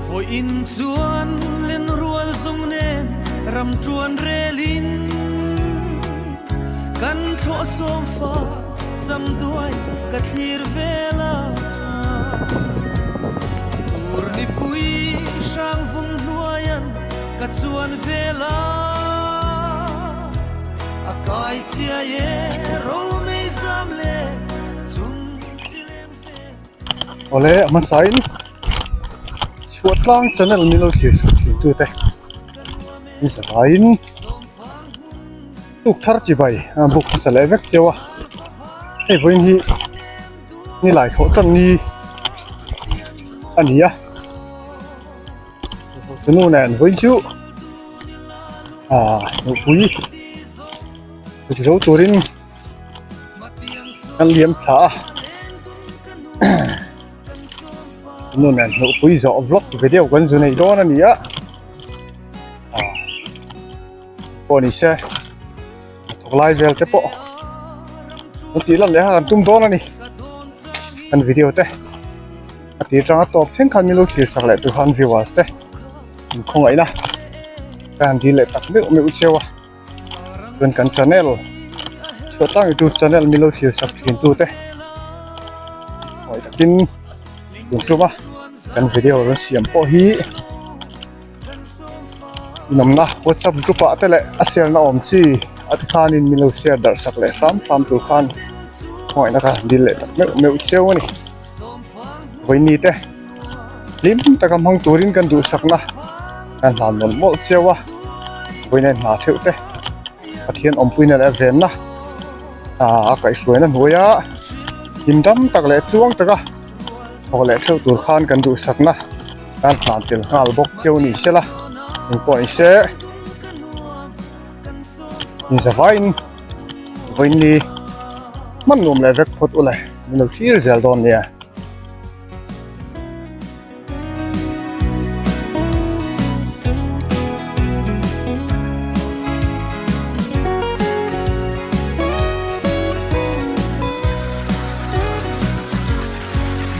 Vawiin chuan lenrual zawng nen ram tuan relin kan thlawh sawm fa cham duai ka thlir vel a. Tur nipui hrang vung hnuaian ka chuan vel a. A kai chiai e romei zam le chung chi leng vel. Awle a hmasain chhuahtlang channel min lo thlir chhuah thin tute ni zavaiin tuk thar chibai a buk hmasa leh vek teuh a hei vawiin hi ni lai thawh tan ni a ni a chunu nen vawiin chu ah nupui zo turin kan liam thla a nu nen hlawhpui zawh vlog video kan zu nei dawn a ni a ah pawh ni se thawk lai vel te pawh kan tih lan leh kha kan tum dawn a ni kan video te a tir tanga tawp thleng khan min lo thlir sak leh tur khan viewers te in khawngaihna ka han dil leh tak meuh meuh cheu a. Chuan kan channel chhuah tlang youtube channel min lo thlir sak thin tu te hawi takin tun tum a kan video rawn siam pawh hi inawmna whatsapp group ah te leh a share na awm chi a ti khanin min lo share darh sak leh hram hram tur khan hmangaihna kha dil leh tak meuh meuh cheu a ni vawiini te hlim taka hmang turin kan duhsakna kan hlan mawlh mawlh cheu a vawiin hna theuh te Pathian awmpuina leh a venna ah a kaihhruaina hnuaia him dam tak leh tluang taka thawk leh theuh tur khan kan duhsakna kan hlan tel nghal bawk cheu ni sela engpawh ni se inzavaiin vawiin ni hman nuam leh vek phawt ule min lo thlir zel dawn nia.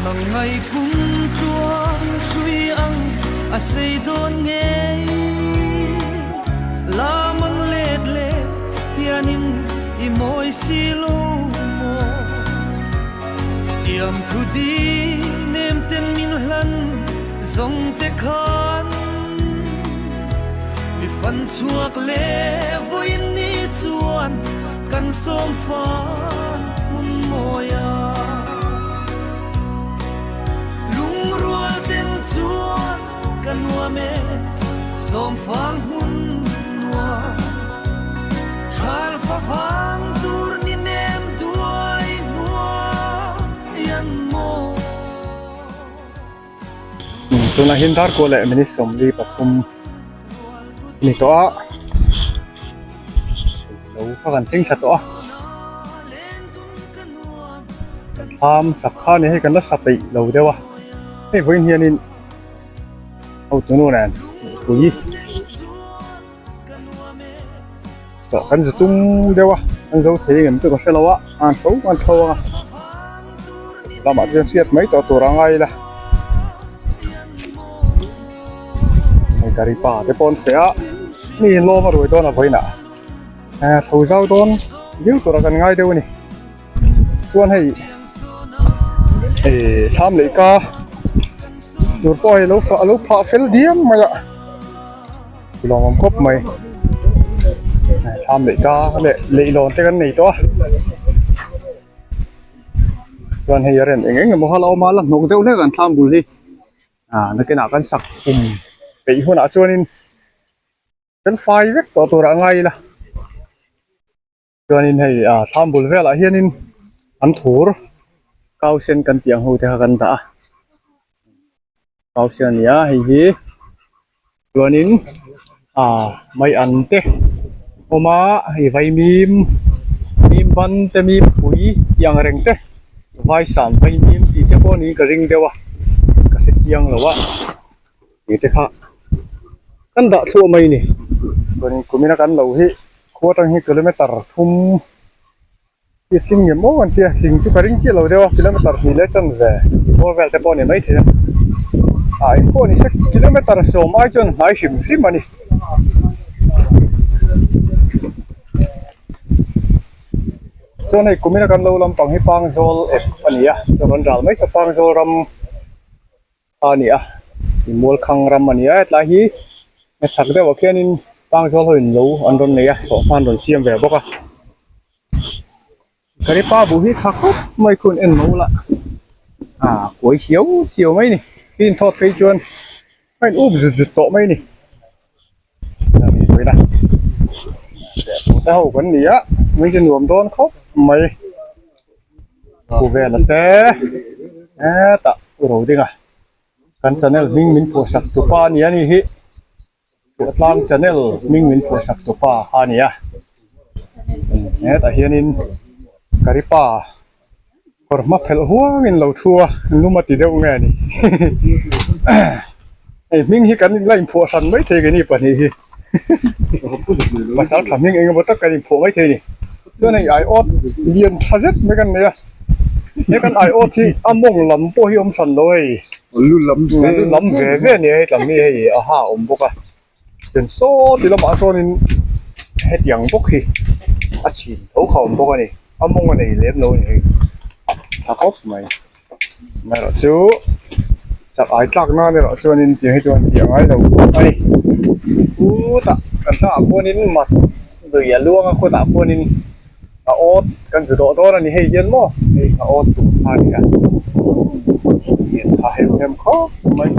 Mangai kum tluang hrui ang a sei dawn ngei Lam ang let leh hianin i mawi si lo maw Tiam thu di nem ten min hlan zawng te khan Mi fan chhuak leh vawiin ni chuan kan sawm fan hmun mawi a. Lungrual ten chuan ka nuam e sawm fang hmun nuam Thal fa vang tur ni nem duai hnuai an maw. Tunah hian darkaw leh minute 43 a ni tawh a lo kha kan thleng thla tawh a thlam sak kha a ni hei kan la sa peih lo deuh a hei vawiin hianin hotunu nen pui tawh kan zu tum deuh a an zo thei engem chu ka hre lo a an tho an tho ang a lamah chuan hriat mai tawh tur a ngai ila hei gari pa te pawh an feh a mi in lawm a ruai dawn a vawiinah tho zau dawn viau tura kan ngai deuh a ni. Chuan hei eh thlam leh ka tur pawh hei lo a lo phah fel diam mai a lawmawm khawp mai thlam leh ka leh leihlawn te kan nei tawh a chuan hei a rem eng eng emaw kha la awm a la hnawk deuh hlek an thlam bul hi ah nakinah kan sak kum peih hunah chuanin fel fai vek tawh turah a ngai ila. Chuanin hei ah thlam bul velah hianin an thur kau sen kan tih ang ho te kha kan dah a kau sen a ni a hei hi chuanin ah mai an te awm a hei vaimim mim ban te mim pui tih ang reng te vaisam vaimim tih te pawh niin ka ring deuh a ka hre chiang lo a tih te kha kan dah thluah mai a ni chuanin kumina kan lo hi. Khua atang hi kilometer thum I tling nge maw an tia, tling chu ka ring chiah lo deuh a, kilometer hnih leh chanve bawr vel te pawh a ni maithei a, ah eng pawh a ni se kilometer sawm ai chuan hnai hrim hrim a ni. Chuan hei kumina kan lo lampang hi Pangzawl ep a ni a, chuan kan ral mai sa Pangzawl ram a ni a, Mualkhang ram a ni a, hetlai hi chak deuhah khianin Pangzawl ho in lo an rawn nei a, sawhma an rawn siam ve bawk a. Karipa buh hi tha khawp mai khun en lo la ah kuai siau siau mai ni khi in thawt phei chuan a in up zut zut tawh mai ni te ho kan ni a mai chu nuam dawn khawp mai thu vel a te hetah ro ding a kan channel hming min phuahsak tupa a ni a ni hi. Tlang channel hming min phuahsak tu pa a ni a hetah hianin karipa kawr hma phelh huangin lo thu a lum a ti deuh nge ni hei hming hi kan la inphuah hran maithei keini pahnih hi pasal tha hming eng emaw tak kan inphuah maithei a ni chuan hei aiawt lian tha zet mai kan nei a he kan aiawt hi a mawng lam pawh hi awm hran lo hei. Lu lam ve lu lam ve ve a ni a hei tlam hi hei a ha a awm bawk a chuan saw ti lamah sawnin hetiang bawk hi a chhin tho kha a awm bawk a ni a mawng a nei lem lo a ni hei tha khawp mai amaherawh chu chak ai tlak nan erawh chuanin tiang hi chuan chiah ngai lo a ni khutah kan tlangah khuanin mat lui a luang a khutah khuanin. A awt kan zu dawh dawn a ni hei hian maw hei a awt tur kha a ni a lian tha hem hem khawp mai.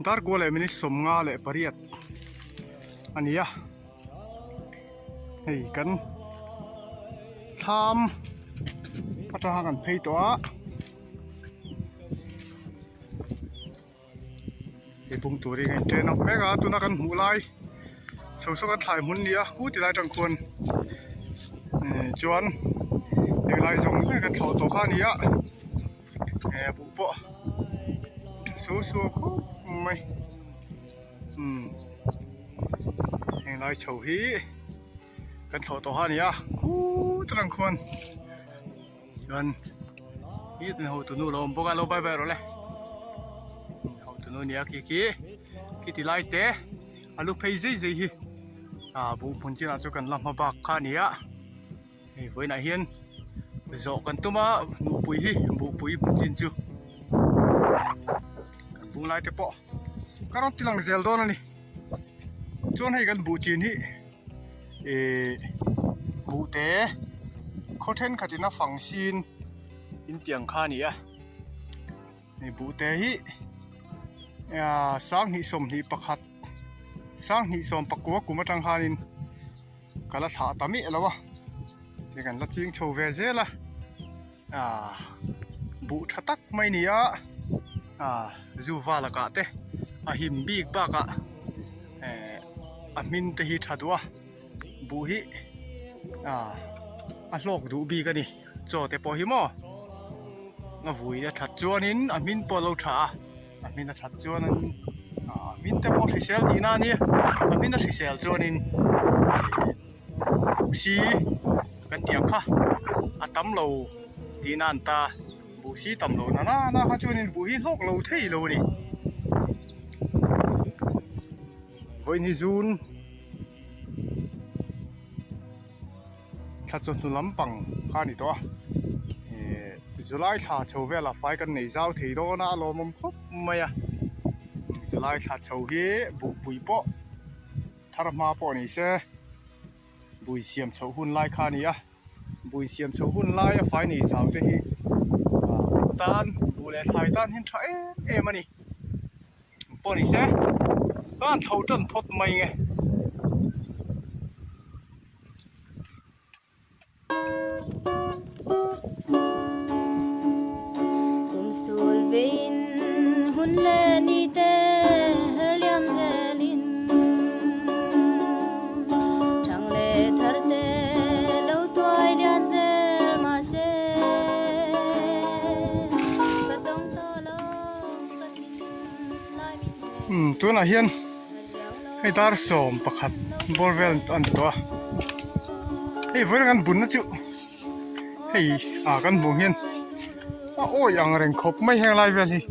Darkua leh minute 58 a ni a hei kan thlam atanga kan phei tawh a hei bung turin a in train up mek a tuna kan hmuh lai chho saw kan thlai hmun nia khu ti lai atang khuan chuan englai zawng zawng kan thlawh tawh kha a ni a. Eh buh pawh tha suau suau khawp mai umm heng lai chho hi kan thlawh tawh a ni a khut rang khuan chuan hi hotu nu lo awm bawk a lo bye bye rawh le hotu nu nia khi khi khi ti lai te a lu phei zai zai hi ah buh hmun chinah chu kan la hma bak kha a ni a. Hei vawiinah hian zawh kan tum a nupui hi buhpui hmun chin chu kan bung lai te pawh ka rawn ti lang zel dawn a ni chuan hei kan buh chin hi ihh buh te khaw thenkhat in a fang sin in tiang kha a ni a hei buh te hi ah 21 2119 kum atang khanin. Ka la thlah ta miah lo a ti kan la ching chho ve zel a ah buh tha tak mai ni a ah zu val a kah te a him bik bakah eh a hmin te hi tha duh a buh hi ah a hlawk duh bik a ni chaw te pawh hi maw a vui a that chuanin a hmin pawh a lo tha a. A hmin a that chuanin ah hmin te pawh hrisel tihna a nia a hmin a hrisel chuanin. Buh si kan tih ang kha a tam lo tihna an ta. Buh si tam lo na na kha chuanin buh hi hlawk lo thei lo a ni. Vawiin hi zun thla chawhnu lampang kha a ni tawh a. Ehh July thla chho velah fai kan nei zau thei dawn a a lawmawm khawp mai a. July thla chho hi buhpui pawh thar hma pawh ni se bui siam chhoh hun lai kha a ni a. Bui siam chhoh hun laia fai nei zau te hi tan buh leh thlai tan hian tha em em a ni. Pawh ni se ka han chho tan phawt mai nge. Kum sul vein hun leh ni te her liam zelin Thang leh thar te lo tuai lian zel mahse Ka tawng tawh lo ka thin lai min hmu Umm tunah hian hei dar 11 bawr vel an ti tawh a hei vawiin kan bunna chu hei ah kan hmuh hian a awi ang reng khawp mai heng lai vel hi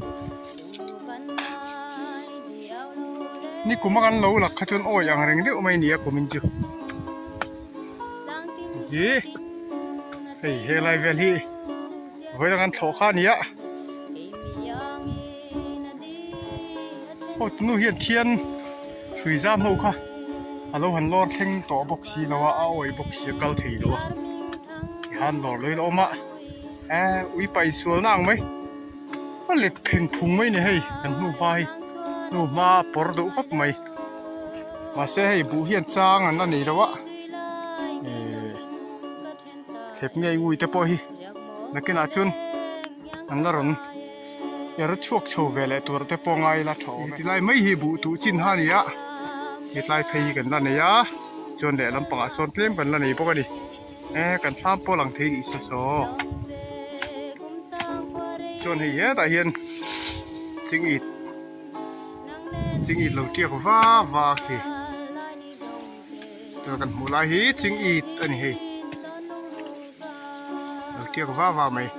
ni kum a kan lo lak kha chuan awi ang reng deuh mai a ni a kum in chu hi hei helai vel hi vawiin kan thlawh kha a ni a. Aw tunu hian thian hrui zam ho kha a lo han lawr thleng tawh bawk si lo a a awih bawk si a kal thei lo a tihan lawr lawih la awm a eh ui paih sual na ang mai a let pheng phung mai ni hei kan hnu hma hi hnu hma a pawr duh khawp mai mahse hei buh hian chang an la nei lo a eh thlep ngei ngui te pawh hi nakinah chuan an la rawn er chhuak chho ve leh tur te pawh ngai ila tha awm e tilai mai hi buh tuh chin ha a ni a hetlai phei hi kan la nei a chuan lehlam pangah sawn tlem kan la nei bawk a ni e kan thlam pawh lang thei nih se saw chuan hei hetah hian chingit chingit lo tiak va va khi. Tuna kan hmuh lai hi ching it a ni hei lo tiak va va mai.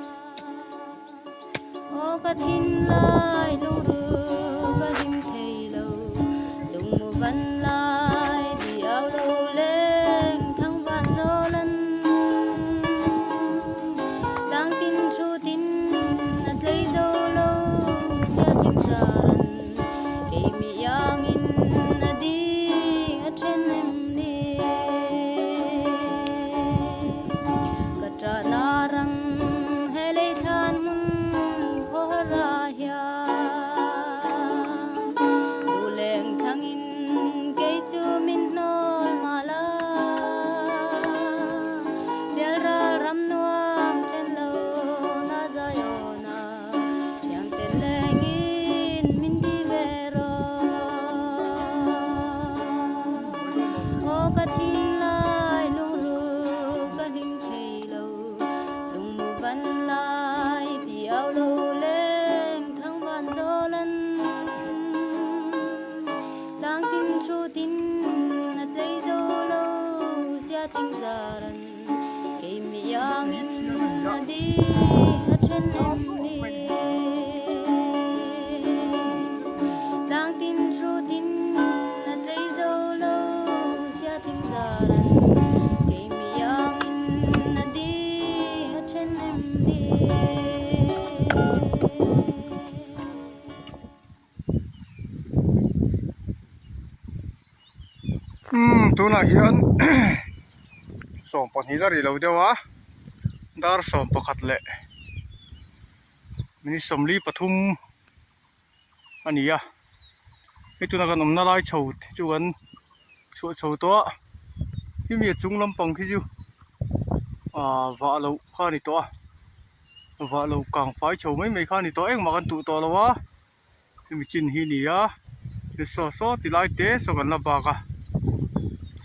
Aw ka thin lai lungru ka hlim thei lo chung mu van lai di au lo leng thang van zawl an tlang tin thu tin a tlei zo lo sia hlim zar an Keimi iangin a ding a then em ni? Ka ṭahna ram he lei thlan hmun khawhar ah hian duhleng thlangin kei chu min hnawl mah la. Pialral ram nuam then lo na Zion ah. Umm tunah hian 12 a ri lo deuh a dar 11 leh minute 43 a ni a hei tuna kan awmna lai chho te chu kan chhuah chho tawh a khimi a chung lampang khi chu ah vah loh kha a ni tawh a vah loh kang fai chho mai mai kha a ni tawh engmah kan tuh tawh lo a. Hemi chin hi ni a saw saw ti lai te saw kan la bak a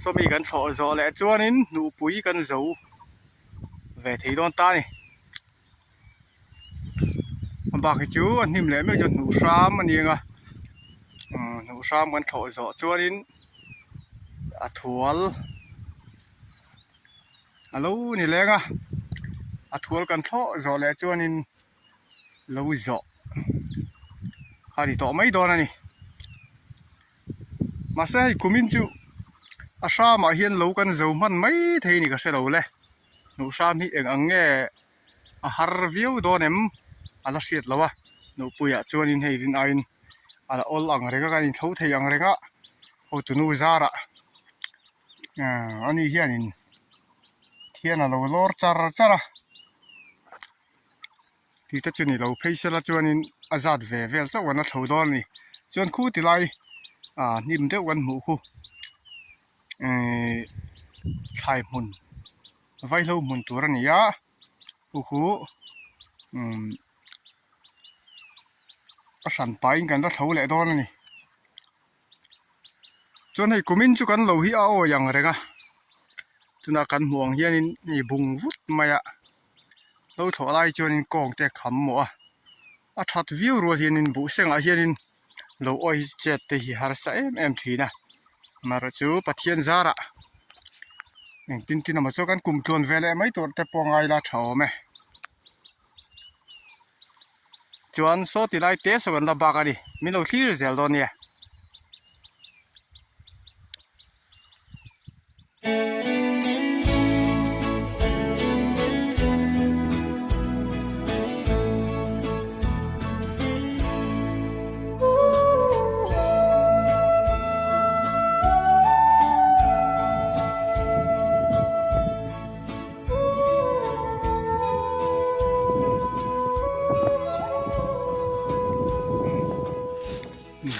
sawmi kan thlawh zawh leh chuanin hnuhpui kan zo ve thei dawn ta a ni a bak hi chu a hnim leh mek chuan hnuh hram a ni ang a hnuh hram kan thlawh zawh chuanin a thual. A lo ni leng a, a thual kan thlawh zawh leh chuanin lo zawh a ni tawh mai dawn a ni. Mahse hei kumin chu a hramah hian lo kan zo hman mai thei a ni ka hre lo le. Hnuh hram hi eng ang nge a har viau dawn em a la hriat lo a, Nuhpuiah chuanin hei rin aiin a la awl ang reng a, kan inthlo thei ang reng a, hotunu zarah ani hianin thian a lo lawr char char a, tih te chu ni lo phei sela chuanin a zat ve vel chauh an la thlo dawn a ni. Chuan khu ti lai ah hnim deuh kan hmuh khu ehh thlai hmun vaihlo hmun tur a ni a khu khu umm a hran pahin kan la thlo leh dawn a ni. Chuan hei kumin chu kan lo hi a awi ang reng a tunah kan hmuh ang hianin hei bung vut mai a lo thlawh lai chuanin kawng te a kham mawh a a that viau rual hianin buh sengah hianin lo awi chet te hi harsa em em thin a amaherawhchu Pathian zarah engtin tin emaw chu kan kum tluan ve leh mai tur te pawh ngai la tha awm e. Chuan saw ti lai te saw kan la bak a ni min lo thlir zel dawn nia.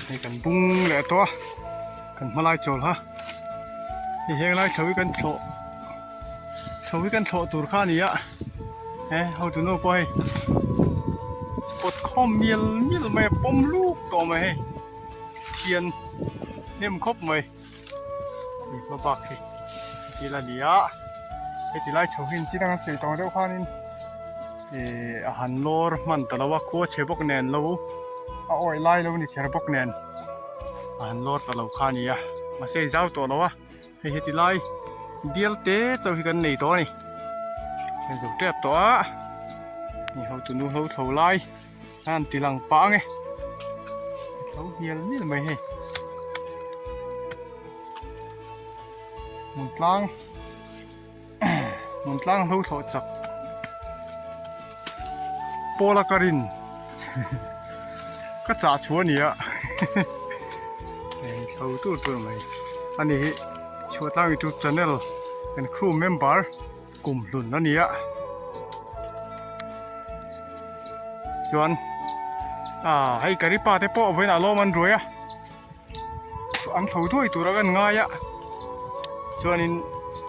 Hei kan bung leh tawh a kan hma lai chawl ha hei heng lai chho hi kan thlawh chho hi kan thlawh tur kha a ni a he hotu nu pawh hei pawt khawm mial mial mai a pawm luk tawh mai hei thian hnem khawp mai. Hei hma bak hi thil a ni a heti lai chho hi chin anga sawi tawng deuh khanin ihh a han lawr hman ta lo a khua chhe bawk nen lo a awih lai lo ni kher bawk nen a han lawr ta lo kha a ni a mahse a zau tawh lo a hei heti lai bial te chauh hi kan nei tawh a ni kan zo tep tawh a ni hotu nu ho thlo lai. A han ti lang pah ang e a tho hnial mial mai hei hmun tlang hmun tlang hlo thlawh chak pawla ka rin ka chah chhuah a ni a hei tho tur tur mai a ni hi chhuahtlang youtube channel kan crew member. Kum hlun a ni a chuan ah hei kari pa te pawh vawiinah lawm an ruai a an chho duai tur a kan ngai a chuanin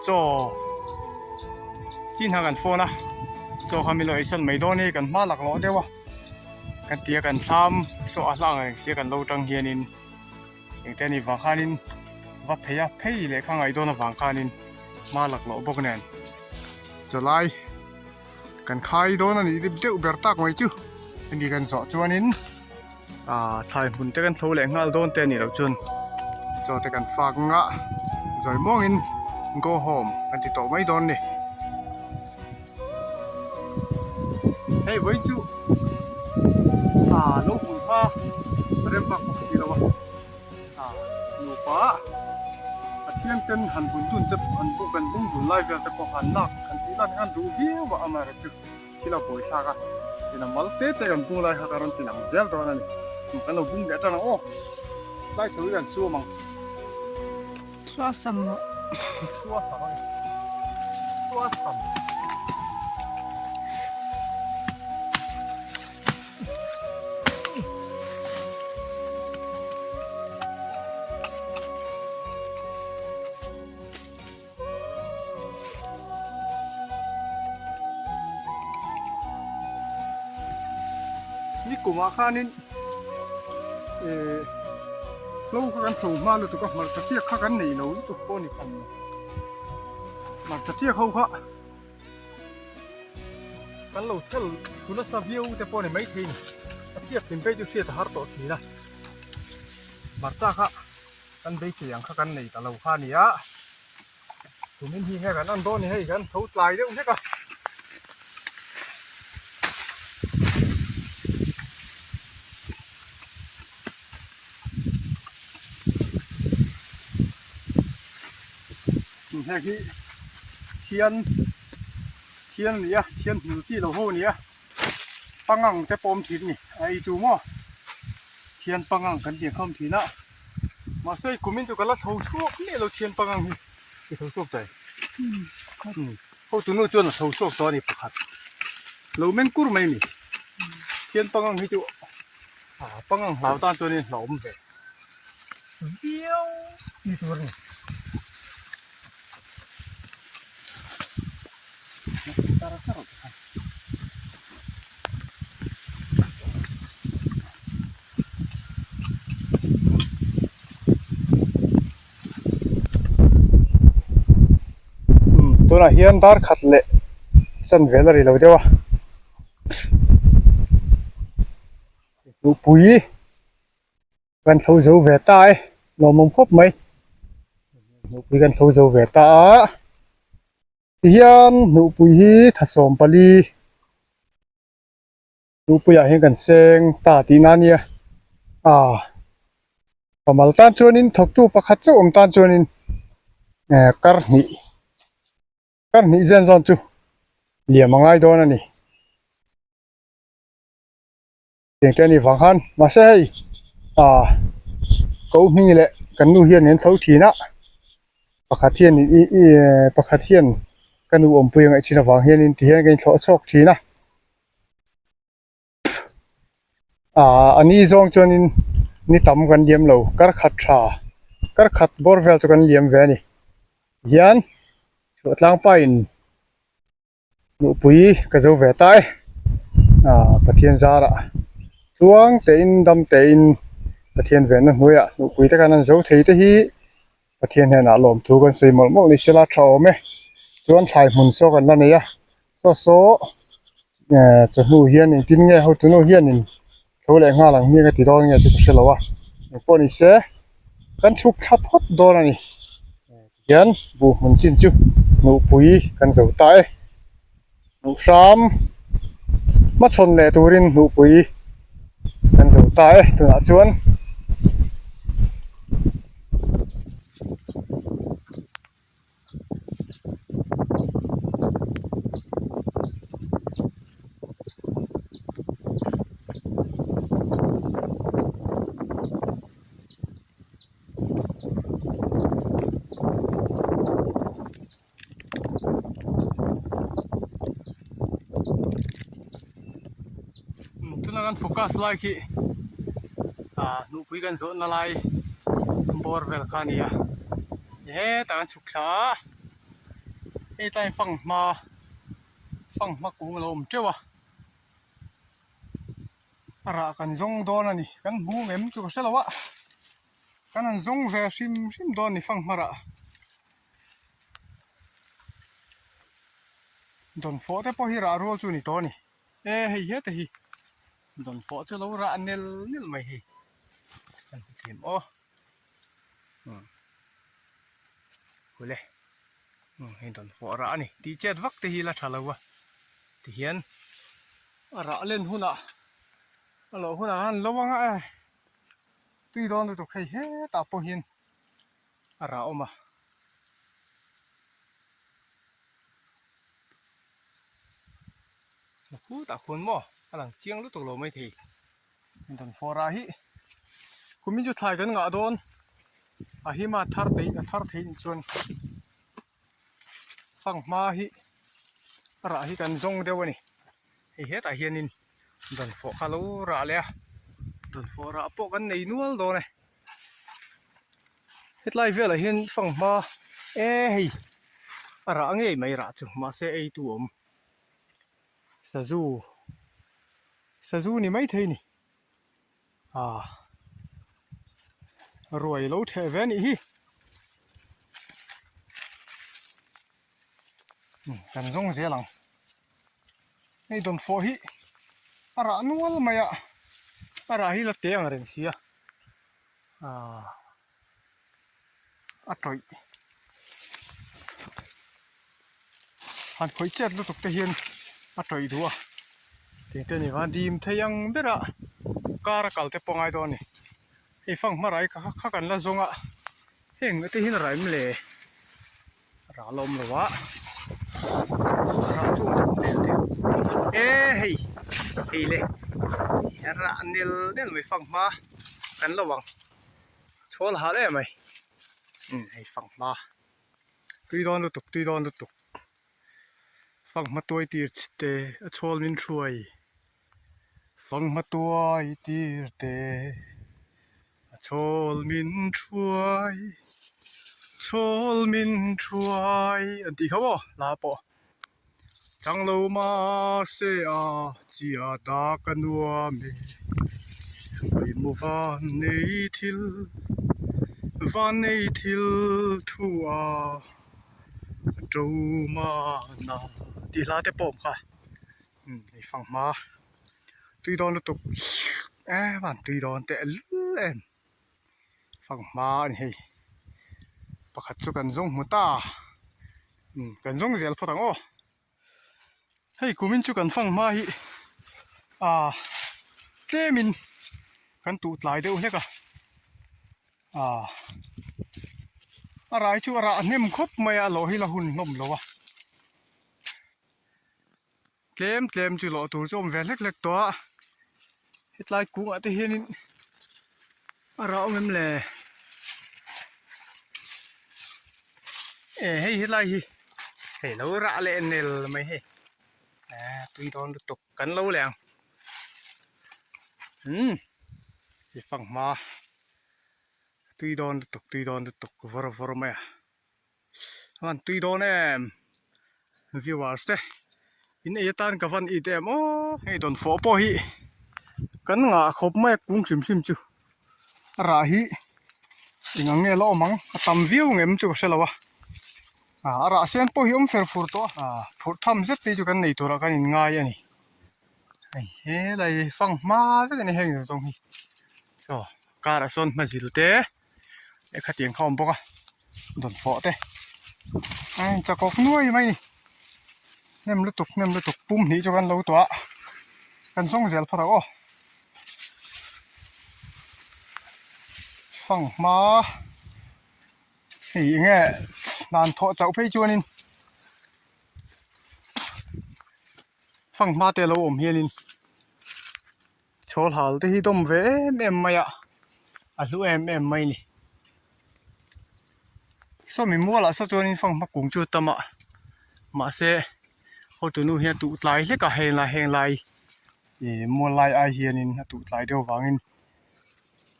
chaw chin kha kan phone a chaw kha min lo eisan mai dawn hi kan hma laklawh deuh a kan ti a kan thlam saw a hlang ang sia kan lo tang hianin. Engte a nih vang khanin va phei a, phei leh kha ngaih dawn avang khanin hma lak loh bawk nen chawlai kan khai dawn a nih deuh deuh ber tak mai chu hemi kan zawh chuanin ah thlai hmun te kan thlo leh nghal dawn te a nih loh chuan chaw te kan fak anga zawi muangin go home kan ti tawh mai dawn a ni. Hei vawi chu ah lo hmun kha rem bak bawk si lo a ah nupa Pathian ten han bun dun te han bu kan bung dun lai vel te pawh han lak kan tih lan hian duh viau a amaherawh chu thil a buai thlak a tina mal te te kan bung lai kha ka rawn ti lang zel dawn a ni kan lo bung leh tan ang aw tlai chho hi kan suam ang. Suasam maw? Suasam a ni. Suasam. Nikumah khanin eh hlo kha kan chho hma lutuk a hmarcha chiak kha kan nei lo lutuk pawh a ni tham lo hmarcha chiak ho kha kan lo thel thu nasa viau te pawh a ni maithei a ni a chiak hlim phei chu hriat a har tawh thin a hmarcha kha kan beisei ang kha kan nei ta lo kha a ni a. Tumin hi nge kan en dawn ni hei kan tho tlai deuh hlek a. Heng hi thian thian a ni a thian hmul chi lo ho a ni a pangang te pawh awm thin a ni a ei tu maw thian pangang kan tih ang kha awm thin a mahse kumin chu ka la chho chhuak miah lo thian pangang hi i tho chhuak ta em hotu nu chuan a chho chhuak tawh a ni pakhat lo meng kur mai a ni thian pangang hi chu pangang hlau tan chuanin hlauhawm ve. Viau ti tur a ni. Tunah hian dar khat leh chanvel a ri lo deuh a. Nupui. Kan thlo zo ve ta e, lawmawm khawp mai. Hnuhpui kan thlo zo ve ta a, tihian hnuhpui hi thasawm pali hnuhpuiah hian kan seng ta tihna a nia. Aaa pamal tan chuanin thawktu pakhat chauh awm tan chuanin eh kar hnih kar hnih zen zawn chu liam a ngai dawn a ni. Tiang te a nih vang khan mahse hei ah ko hming leh kan nu hian an tho thin a pakhat hian ih ih pakhat hian ka nu awmpui a ngaih thin avang hianin ti hian ka inthlawh chhuak thin a ah a ni zawng chuanin ni tam kan liam lo kar khat tha kar khat bawr vel chu kan liam ve a ni tihian chhuah tlang pahin. Nupui ka zo ve ta e ah Pathian zarah tluang tein dam tein Pathian venna hnuaiah nupui te khan an zo thei te hi Pathian hnenah lawmthu kan sawi mawlh mawlh ni sela tha awm e chuan thlai hmun saw kan la nei a saw saw eh chawhnu hian engtin nge hotu nu hianin tho leh nghal ang hmiang a ti dawn nge chu ka hre lo a engpawh ni se kan chhuk thla phawt dawn a ni. Hian buh hmun chin chu hnuhpui kan zo ta e. Hnuh hram hmachhawn leh turin hnuhpui kan zo ta e tunah chuan. Tuna kan focus lai khi ah hnuhpui kan zawhna lai bawr vel kha a ni a hetah kan chhuk thla a hei tlai fanghma fanghma kung a lo awm teuh a. A rah kan zawng dawn a ni kan hmu ngem chu ka hre lo a kan han zawng ve hrim hrim dawn a ni fanghma rah dawnfawh te pawh hi rah rual chu a ni tawh a ni e hei heta hi dawnfawh chu a lo rah nel nel mai hei kan hmu thim aw kule hei dawnfawh rah a ni tih chet vak te hi la tha lo a tihian. A rah len hunah a loh hunah khan lo anga e tui dawn lutuk hei hetah pawh hian a rah awm a. Khutah khuan maw a lang chiang lutuk lo maithei dawnfawh rah hi kumin chu thlai kan ngah dawn a hima thar peih a thar theih nih chuan fanghma hi a rah hi kan zawng deuh a ni hei hetah hianin dawnfawh kha a lo rah leh a dawnfawh rah pawh kan nei nual dawn e hetlai velah hian fanghma e hei a rah ngei mai rah chu mahse ei tu a awm sazu sazu ni maithei a ni ah ruai lo theh ve a nih hi. Kan zawng zel ang hei dawnfawh hi a rah nual mai a a rah hi la te ang reng sia aaa a tawih. Han khawih chet lutuk te hian a tawih duh a tiang te a ni vang a dim thei ang berah car a kal te pawh a ngai dawn a ni hei fanghma rai kha kha kan la zawng a heng te hian a raim le ral a awm lo a rah chu awm del del e hei hei le rah nel nel mai fanghma kan lo ang chhawl hal em mai umm hei fanghma. Tui dawn lutuk tui dawn lutuk fanghma tuai tir te a chhawl min hruai fanghma tuai tir te a chhawl min hruai chhawl min hruai an tih kha maw hla pawh changlo mahse a chiah ta ka nuam e pawimawh van nei thil van nei thil thu a to mana tih hla te pawh awm kha umm hei fanghma tui dawn lutuk em a tui dawn teh lul em fanghma a ni hei pakhat chu kan zawng hmu ta umm kan zawng zel phawt ang aw. Hei kumin chu kan fang hma hi ah tlemin kan tuh tlai deuh hlek a ah a rai chu a rah hnem khawp mai a lawh hi la hun hlawm lo a tlem tlem chu lawh tur chu a awm ve hlek hlek tawh a hetlai kungah te hianin a rah awm em le e hei helai hi hei lo rah leh nel mai hei eh tui dawn lutuk kan lo leh ang umm i fanghma tui dawn lutuk tui dawn lutuk vawr vawr mai a chuan tui dawn em viewers te in ei atan ka van it em aw hei dawn fawh pawh hi kan ngah khawp mai a kung hrim hrim chu a rah hi eng ang nge la awm ang a tam viau ang em chu ka hre lo a ah a rah sen pawh hi awm fer fur tawh a ah phurh tham zet te chu kan nei turah kan in ngai a ni hei helai fang hma vek a ni heng zawng hi saw car ah sawn hmazil te. lehkha tiang kha a awm bawk a dawn fawh te a chakawk nuai mai a ni hnem lutuk hnem lutuk pum hnih chu kan lo tuah a kan zawng zel phawt ang aw fanghma hei eng nge hnan thawh chauh phei chuanin fanghma te a lo awm hianin. Chhawl hal te hi dawm ve em em mai a, a hlu em em mai a ni. Sawmi mualah saw chuanin fanghma kung chu a tam a, mahse hotu nu hian a tuh tlai hlek a heng lai heng lai ih mual lai ai hianin a tuh tlai deuh avangin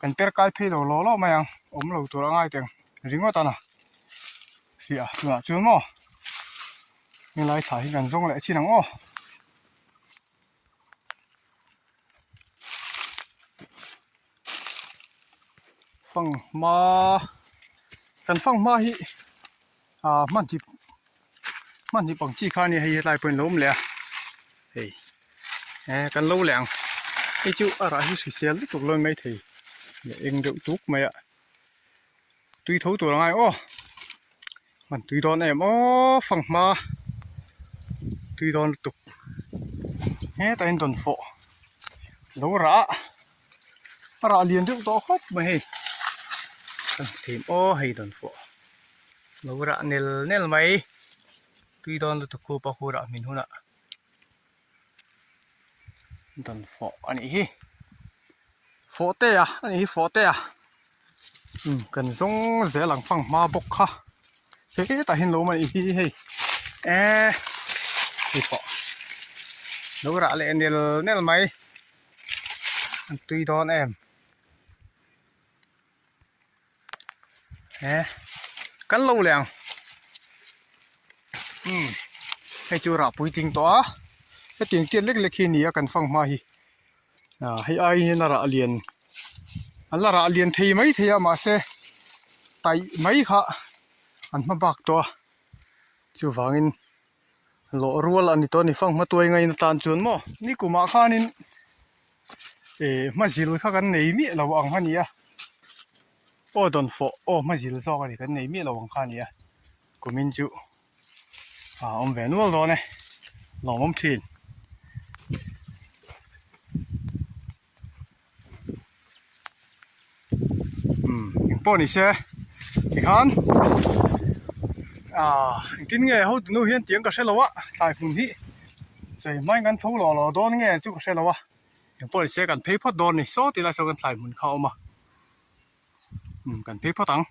kan per kai phei lo law law mai ang, awm lo tur a ngai teng ringawt a na hria tunah chuan maw helai thla hi kan zawng leh chin ang aw. Fanghma kan fanghma hi ah hmanhip hmanhip ang chi kha a nia hei hetlai pawhin a lo awm leh a hei eh kan lo leh ang hei chu a rah hi hrisel lutuk lawi mai thei leh eng deuh tuk mai a tui tho tur a ngai aw an tui dawn em aw fanghma tui dawn lutuk hetah hian rawn fawh lo rah a a rah lian deuh tawh khawp mai hei kan hmu thei aw hei rawn fawh lo rah nel nel mai tui dawn lutuk khup a khu rah hmin hunah dawn fawh a nih hi fawh te a a nih hi fawh te a umm kan zawng zel ang fang hma bawk kha hetah hian lo awm a nih hi hei eee hei pawh lo rah leh nel nel mai an tui dawn em. He kan lo leh ang umm hei chu rah puitling tawh a hetiang tiat lek lek hi a ni a kan fang hma hi ah hei ai hian a rah lian an la rah lian thei mai thei a mahse taih mai kha an hma bak tawh a chuvangin lawh rual a ni tawh a ni fang hma tuai ngaina tan chuan maw nikumah khanin. Eh hmazil kha kan nei miah lo ang a ni a aw dawn fawh aw hmazil zawk a ni kan nei miah lo ang kha a ni a kumin chu. A awm ve nual dawn e, lawmawm thin. Umm engpawh ni se tikhan ah engtin nge hotu nu hian tiang ka hre lo a thlai hmun hi chei hmain kan chho lawh lawh dawn nge chu ka hre lo a engpawh ni se kan phei phawt dawn a ni saw ti lai sawn kan thlai hmun kha a awm a umm kan phei phawt ang.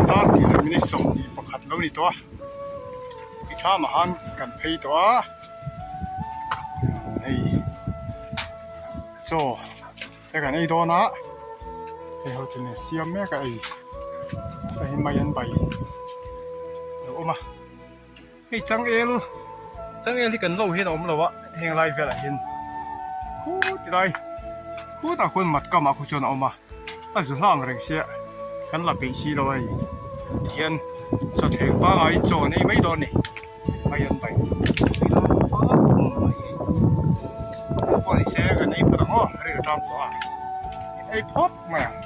Dar tih leh minute 21 lo ni tawh a ti tha mah han kan phei tawh a. Hei chaw te kan ei dawn a hei ho tune siam mek a ei hei mai an bai lo awm a hei changel changel hi kan lo hian a awm lo a heng lai velah hian khut lai khutah khuan mat kamah khu chuan a awm a a zu hlang reng sia kan la peih si lo a hei tihian chawthleng pangaiin chaw an ei mai dawn a ni. Mai an bai pawh ni se kan ei phawt ang aw ril a ṭam tawh a ei phawt mai ang.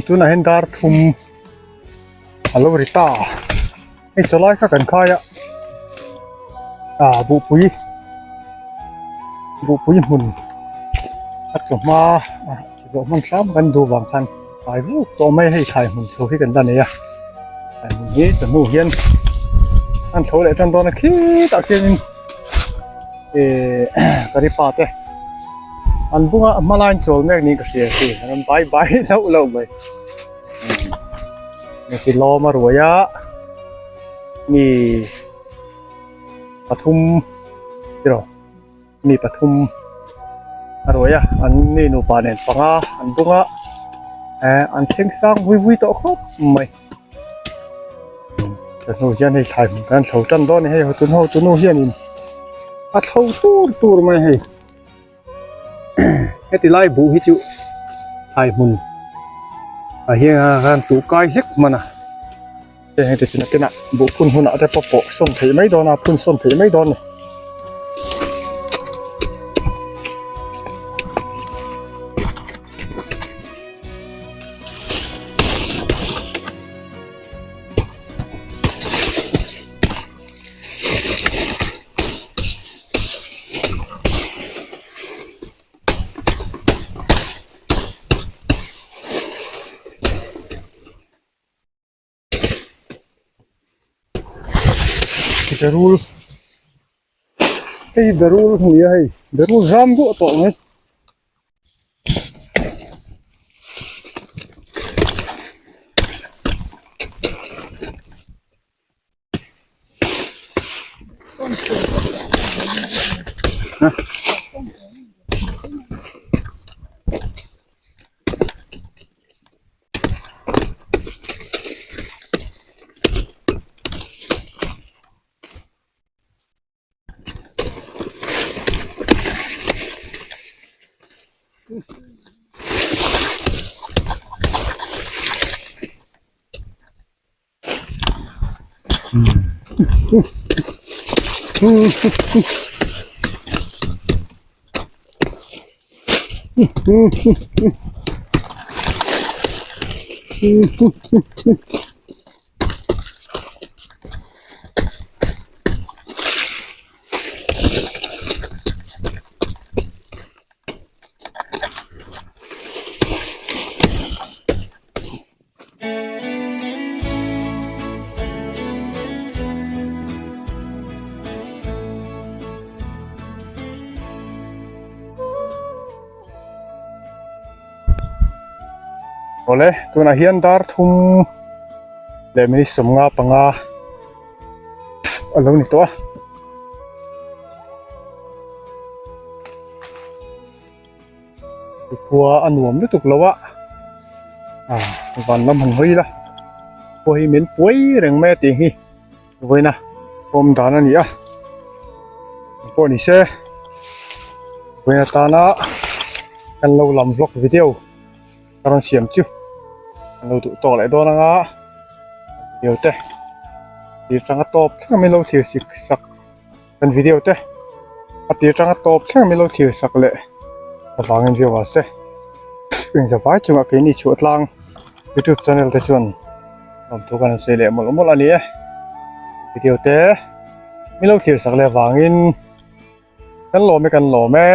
Tunah hian dar thum a lo ri ta hei chawlai kha kan khai a ah buhpui buhpui hmun a chaw hma a zawh hman hram kan duh vang khan tlai vuk tawh mai a hei thlai hmun chho hi kan la nei a thlai hmun hi chawhnu hian an chho leh tan dawn a khitah khianin eh karipa te an bunga hma laiin chawl mek niin ka hria a an rawn bai bai hlauh hlauh mai. Heti lawm a ruai a mi pathum tiraw mi pathum a ruai a an mi nupa nen panga an bung a eh an thleng sang vui vui tawh khawp mai chawhnu hian hei thlai hmun kan thlo tan dawn a ni hei tun ho tunu hianin a thlo tur tur mai hei. Heti lai buh hi chu thlai hmun ah hian khan tuh kai hlek hman a heng heti chu nakinah buh phun hunah te pawh pawh sawn theih mai dawn a phun sawn theih mai dawn a ni. Berul hei berul a ni a hei berul zam duah tawh mai. Awle tunah hian dar thum leh minute sawmnga panga a lo ni tawh a. Khua a nuam lutuk lo a ah van lam han hawi ila khua hi min puai reng mai a tih hi vawiina awm dan a ni a pawh ni se vawiin atana kan lo lam vlog video ka rawn siam chu an lo duh tawk leh dawn anga video te thir tanga tawp thleng min lo thlir sik sak. Kan video te a tir tanga tawp thleng min lo thlir sak leh avangin viewers te engza vai chungah keini chhuah tlang youtube channel te chuan lawmthu kan han sawi leh mawlh mawlh a ni e video te min lo thlir sak leh avangin kan lawm e kan lawm e.